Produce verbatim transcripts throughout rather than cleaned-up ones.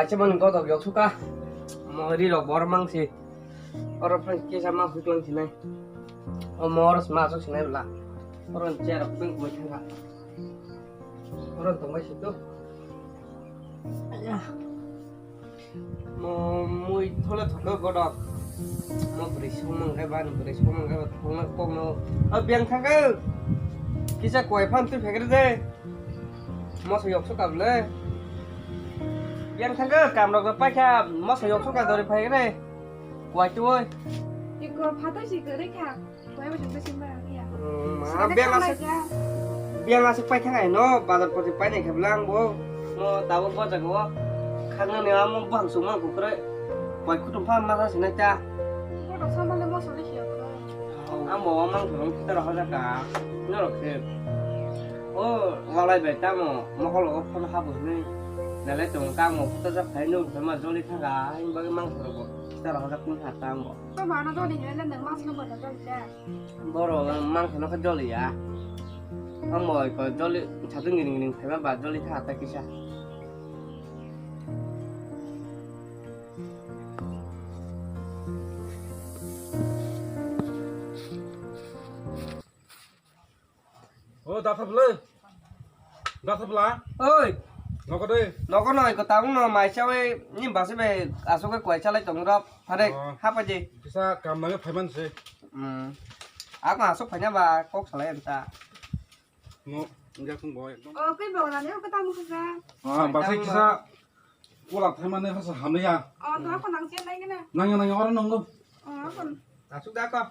Acha mani godok yok suka. Mo ri rok bor mang si. Oro phan kisa ma huklang sinai. O mor sma sok sinai bla. Oro chair rok beng kumai thangka. Oro tongbai si tu. Mo mui thole thole godok. Mo bwrwi sumang khe ba, bwrwi sumang khe ba thangna kokno. O biyang thangka. Kisa koi phan tu phekre de. Moso yok suka bwle. Yang thangka kam rok paikha moso yok suka dori phai re. Kwai tu oi. Iko phato si kare kha. Kwai bo jong simba ya. Hmm, ma, beng asuk. Beng asuk pai thang ai no bazar poti pai nai khe bwle ang bo. No tabo bo jaga o. Khangna ni amo bang sung mang kukre. Kwai kutum pha ma sa sinai ta. Ko dok sambale moso le hiya ko. Ang bo mang thong kita rok hajak ka. Norok se. O, walai bai tamo, mokol o phone habo hinui. Nalai tong kamo khuta jak phai nuk ma joli thaga, hain bagwi mangsa rok bo. Star hojak tong kha tamo. To mano joli hinui le nang mangsa no bono joli ja. Boro mangsa no kha joli ya. Amo ko joli chatung gini gini phai ba joli tha ta kisa. O, da thapla. Da thapla. Oi. Noko de. Noko noi ko tang no mai chawi ni basi be asuk kwai chalai tong rok. Phare. Oh. Hapa je. Kisa kam nang phaiman se. Hmm. Ako asuk phanya ba kok salai anta. No, enggak kung boy. Oh, koi bawa ni ko tamu kisa. Ah, basi kisa. Kula thaimani hasa hamya. Oh, to ako nang chen nai gana. Nang nang oro nongo. Oh, ako. Asuk da ko.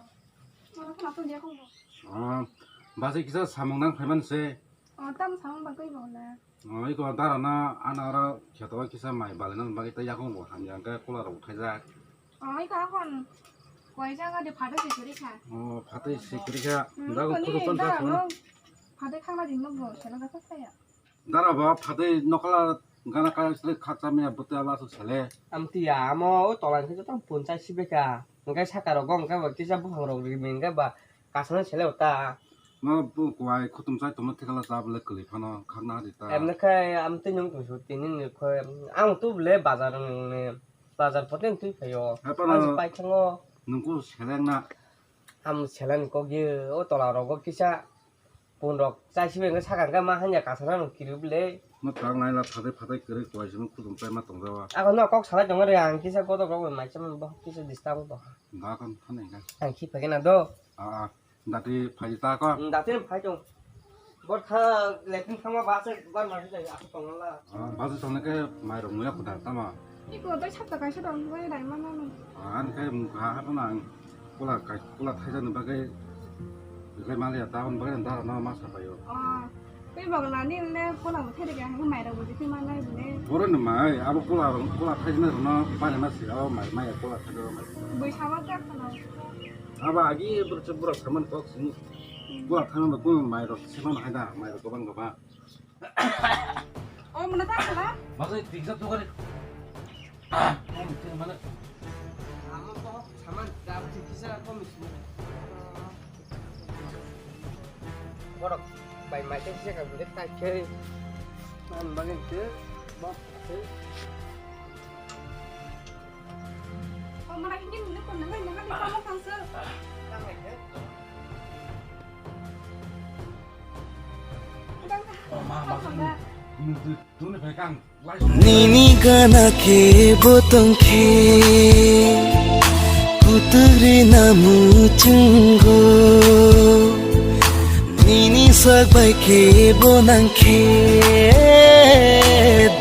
Oh, ako na to dia kong. Ah, basi kisa samung nang phaiman se. Oh, tam samung ba koi bo na. Oh, iko dara na ana oro kheto kisa mai bale nang bagi ta yakong bo hamya ke kula ro thaijak. Oh, iko akon koi jaga de phate se kiri kha. Oh, phate se kiri kha. Hmm, dago koni kudo ton dara ta no. Phate khangla ding no bo sela ga sa ya. Dara ba phatwi nokla gana kaya sile khakcha maya bwtwi abo aswk sale. Amtwi ya amo o tola hwnkhe joto punchai sibeka. Hwnkhe saka rogo hwnkhe bo kisa buphang rok rimi hwnkhe ba kasano sele ota. No bo kuai khutum chai tongma thikala cha bole kwlwi phano khakna hari ta. Emne khe amtwi nwng tongsu tini ni khe ang tu bole bazar ni bazar pote twi phaio. Hai phano ang pai thango. Nungku seleng na. Am seleng kok ye o tola rogo kisa. Pun rok chai sibai hwnkhe sakang khe ma hanya kasana rok kirip le. No tang nai la phatai phatai kwrwi kuai simi kutung chai ma tong jawa. Ako no kok salai tongo re ang kisa kotok rok bai mai chama bo kisa disturb bo. Ba kon thani ka. Ang khi phai na do. A a dati phai ta ko. Hmm, dati phai tong. Bor kha lekin thangma ba se ban ma se aku tong la. A ba se tong ke mai rok muya kuda tama. Iko dai sapta kaisa dong bai dai ma na no. An kai mukha ha na. Kula kai, kula thaijani bagwi, bagwi maliya, taboni bagwi dara no ma sapaio. Oh, tei bagla ni le kula bo thai de hang mai rok bo thai ma nai bole. Oro ni mai, abo kula, kula thaijani rok no bani ma si, abo mai, mai kula thaijani mai. Bui sama jak khana. Abo agi buruk buruk saman kok sini. Kula thaijani kung mai rok sima hai da, mai rok gobang gobang. Oh, mana tak salah? Masuk tiga tuh kali. Ah, oh, itu mana? Amo ko saman dam si kisa ko mismo. Borok bai mai tei kisa ka bude ta khe. Man bagin te bok te. Oh, mana ini mana ko nang nang ni kamu kangse. Nang nang. Nini gana khe bo tong khe, kutuk rina muchungo. Nini sak bai khe bo nang khe,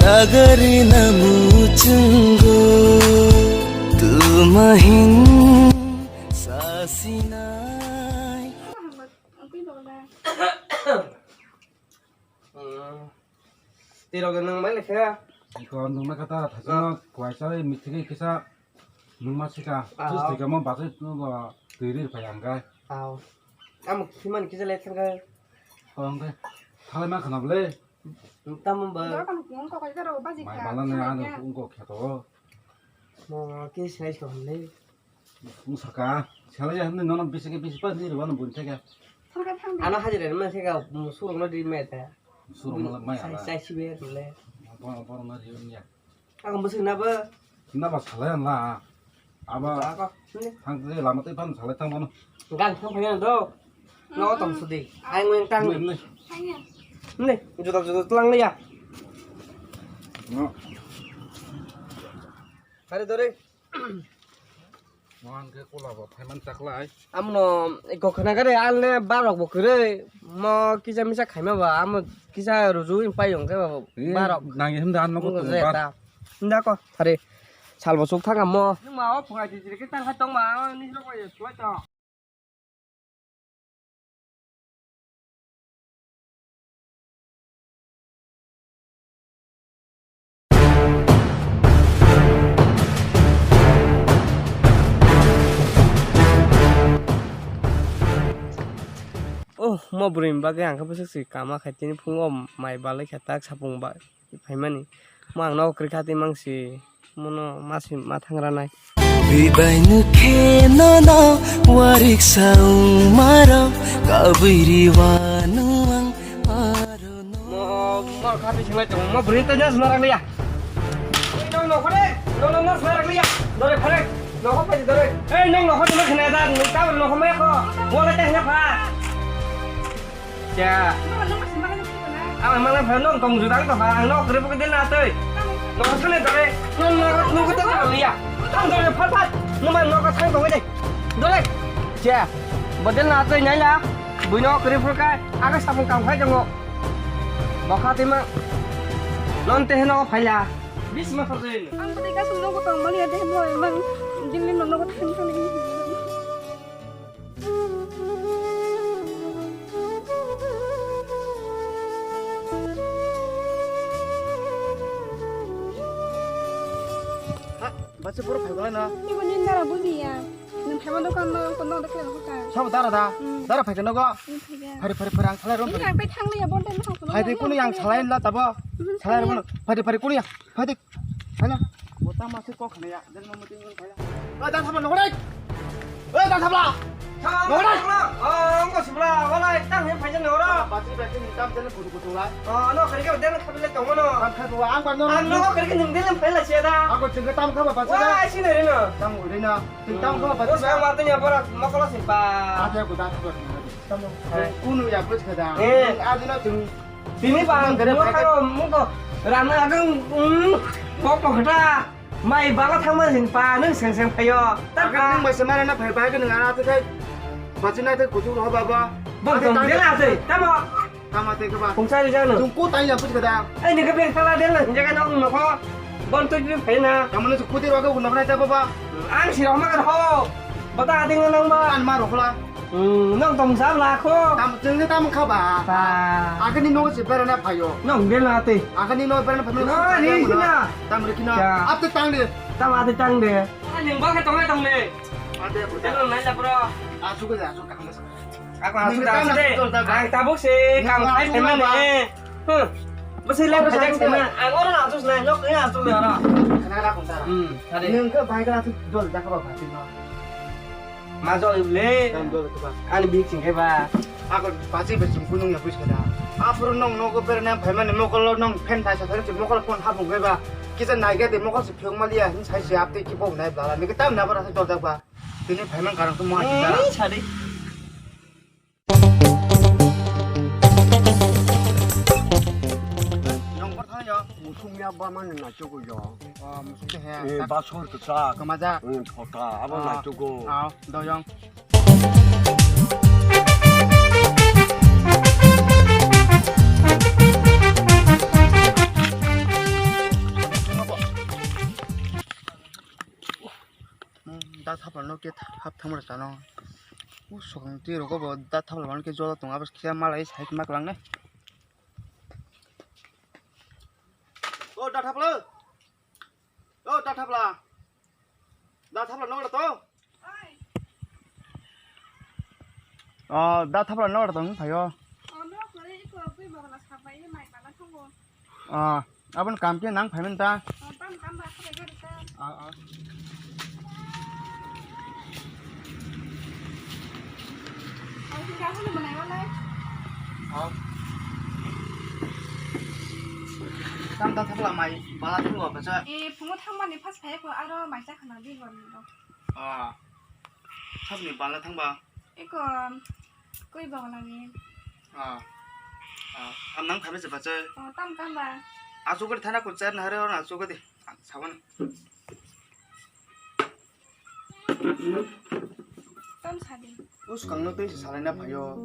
dagar rina muchungo. Tuma hin sasinai. Hmm. Tei rok nang mai le khe. Iko nung na kata thasano kuaisa mithigwi kisa nung ma sika. Ah. Tus thika mo basai tu go twi rir phai ang kai. Aw. Am khiman kisa le thang kai. Tong kai. Thalai ma khana ble. Tamo ba. Dor kan kung ko kai ro baji mai ka. Bala ne anu kung ko kheto. Mo ke sai ko le. Wng sakha, selai ya, hwnwi nono bisi khe bisi pa nini rwmano buini thai khe. Ano hajira rwmani thai khe, surokno ri maya ta. Surokno maya ba. Chai sibe rwle. Bono, bono ri maya. Ang bwswk na bo. Na ba salai ang la. Aba Ako, sini. Thang tei lama tei phan salai thang mano. Gang thang phai do. No tong sudi. Ai ngweng tang. Nai, nai. Ni, juda juda tlang ya. No. Hari dore. Mohan ke kula bo phaiman chaklai. Amno gokhna gare alne barok bo kwrwi. Mo kisa misa khaima ba amo kisa ruju in pai yong ke ba Ye, barok. Nang him dan no ko Nung tong zeta. Bar. Nda ko thari. Sal bo suk thang amo. Nung ma o phungai di jire ke tang kha tong ma ni ro ko ye suai to. Oh, mo bwrwi ni bagwi ang khe bwswk se kama khai tini phungo mai balai khe tak sapung ba. Phaimani. Mo ang nogo kwrwi kha tei mangsi. Mono masi ma thang ranai. Bibai nukhe nono wariksa wngmarok kabui riwa nwng aro no. Mo, mo kha tei singlai tongo. Mo bwrwi tei nas narak liya. Oi, nong nokho de. Nong nong nas narak liya. Dore phare. Nokho phai dore. Ei, nong nokho de khna da. Nong ta nokho ma kho. Wala tei hna pha. Cha. Ang mang nang phano tong judang to ha, ang nok rebo ke den atoi. Nok sane dore, nok nok nok ta liya. Tang dore phat phat. Numa nok thang tong dei. Dore. Cha. Bodel na atoi nai la. Bui nok rebo ka, aga sapung kam khai jongo. Bokha tima. Non te no phaila. Bis ma phajai. Ang tadi ka sumno ko tong mali ade mo mang. Jingli no no ko thang thang. Ha, bacha pura phaibalai na. Ibo ni nara bujiya. Nang phaiba dokan no, kono dokan no ka. Sabo dara da. Hmm. Dara phaikha nogo. Hmm, phaikha. Phari, phari, phari, ang salai rom. Ini ang pai thang liya, bon time thang. Phai de kunu yang salai la tabo. Hmm, salai salai. Rom. Phari, phari, kunu ya. Phai de. Hai na. Bo tama se kok khna ya. Den mo muting phai la. Oi, da thaba nogo dai. Oi, da thaba. Nogo dai. Oh, ngo sibla, wala, tang hem phai jang nogo. Basi, basi, ni tam den kutu kutu la. Oh, no, kari ke den khabi le tong no. Tam khai bo, ang ba no. Ang no, kari ke nung den phai la sia da. Ako chingke tam khaba basi da. Wah, sini rino. Tam rino. Tang ko ba. Bos ka mate nya bora mokolo simpa. Ate ko da ko. Tamo. Kunu ya bos ka da. Eh. Adu na tung. Tini ba mo ka mo ko rana agang, mm, kok mo hata. Mai bala thangma simpa nung seng seng phayo. Taka nung mai semara na phai bai ka nung ana te kai. Bachina te kutu ho baba. Bos dong de la te. Tamo. Tama te keba. Pungsa ri jano. Tung ko tai ya put kada. Ai ni ke beng sala den la hinja ka nok nok. Bon tu ju phe na. Tama ne kuti ro ko nok na ta baba. Ang si roma ka ho. Bata ding nang ba. An ma ro khla. Hmm, nong tong sam la kho. Tam jeng ne tam kha ba. Ba. Agani no se berana phayo. Nong den la te. Agani no berana phayo. No, ri kina. Tam ri kina. Ya. Ap te tang de. Tam ate tang de. Ani ba ka tong tong de. Ate ko. Telo nai la bro. Asu ko asu ka. Ako asu da asu de. Ang tabuk se kam khai thema ne. Huh. Bwsai le phajak thema. Ang oro asu nai nok ni asu na oro. Khna ra khum tara. Hmm, thare. Nung khe bai kla asu dol jakha ba phatin no. Ma jol le. Tam dol khe ba. Ani bik sing khe ba. Ako phachi ba sing kunung ya pus kada. Aphuru nong nogo berna phaimani mokol nong phen thaisa thare mokol phone habung khe ba. Kisa nai khe de mokol se phiyok maliya hin sai se apte ki pok nai bla. Ni khe tam na bara se dol jak ba. Tini phaimang karang khe mo achi da. Ei, sadi. Nong por thang yo. Musung ya ba man na chugo yo. Oh, musung te he. Eh, ba sor ke sa. Kama ja. Eh, thota, abo na chugo. Ah, do yong. Hmm, da thapla no ke hap thangma chano. U sokang twi rogo bo da thapla mano ke jola tongo abo khe malai side ma kwlangnai. O da thapla. O da thapla. Da thapla no to. O da thapla no to phaio. Ah, aboni kam khe nang phaimani ta? Ah, ah. Ah. Tam ta thapla mai bala thangba bacha. E, phungo thangmani phas phai ko aro mai cha khana di gon do. Ah. Thapni bala thangba. Eko koi ba lagi. Ah. Ah, am nang thabe se bacha. O, tam kam ba. Asu gari thana ko char na hare ora asu gari. Sawan. Tam sadi. Us kang no tei se salai na phayo.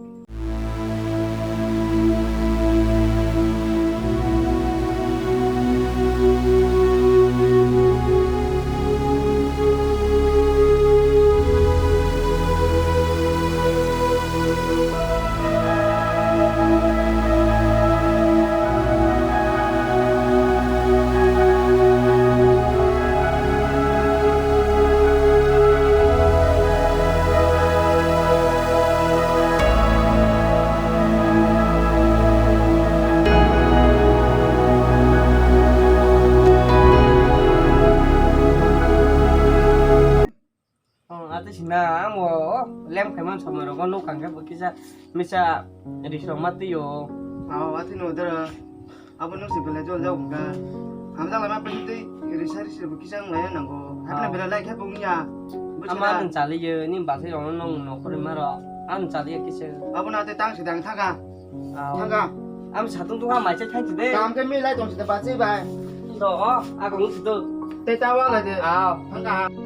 Oh, ati sina amo lem khaiman somoi rogo nuk kangkhe bo kisa misa risrok ma twi o. Aw, ati no dara. Abo nuk si belai jol jao wngkha. Hamjak lama phi twi risa risi bo kisa wng lai nango. Hakna belai lai khe bo wngya. Ama nung chali yo, ni basi rong nung nokori maro. Ang chali yo kisa. Abo na te tang si dang thaka. Thaka. Am satung tunga mai che thang si de. Kam ke mi lai tong si de basi bai. Do o, ako nuk si do. Te ta wa lai de. Aw. Thaka.